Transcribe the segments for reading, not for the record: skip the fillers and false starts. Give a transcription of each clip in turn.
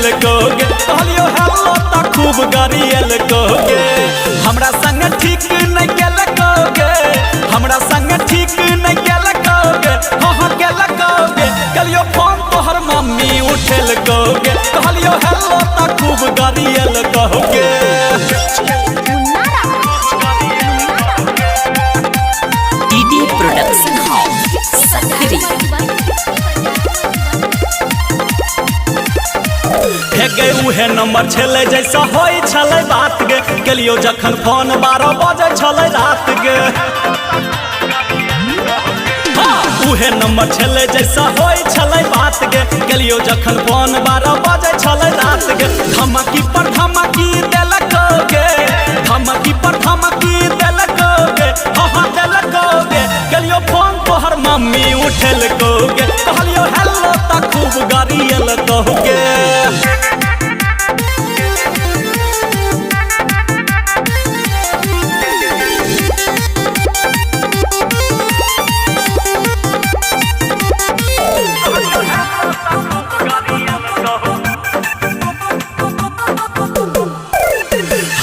उठेलको गे। कहलियो हेलो त खूब गरियलको गे। हमरा संग ठीक नहीं केलको गे, हमरा संग ठीक नहीं केलको गे, हाँ हाँ केलको गे। कहलियो फोन तोहर मम्मी उठेलको गे, कहलियो हेलो त खूब गरियलको गे। DD production house Sakri. हे गे उहे नंबर छलै जैसा होइ छलै बात गे, केलियो जखन फोन 12 बजै छलै रात गे। हाँ, उहे नंबर छलै जैसा होइ छलै बात गे, केलियो जखन फोन 12 बजै छलै रात गे। धमकी पर धमकी देलक गे, धमकी पर धमकी देलक गे, हाँ हाँ देलक गे। केलियो फोन तोहर मम्मी उठेलको गे, कहलियो हेलो त खूब गरियलको गे।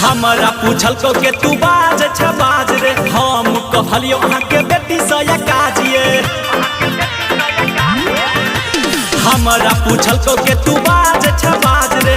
हमरा पूछल को के तू बाज छ बाज रे, हम कहलियो अहाँ के बेटी से या काज ये। हमरा पूछल को के तू बाज छ बाज रे,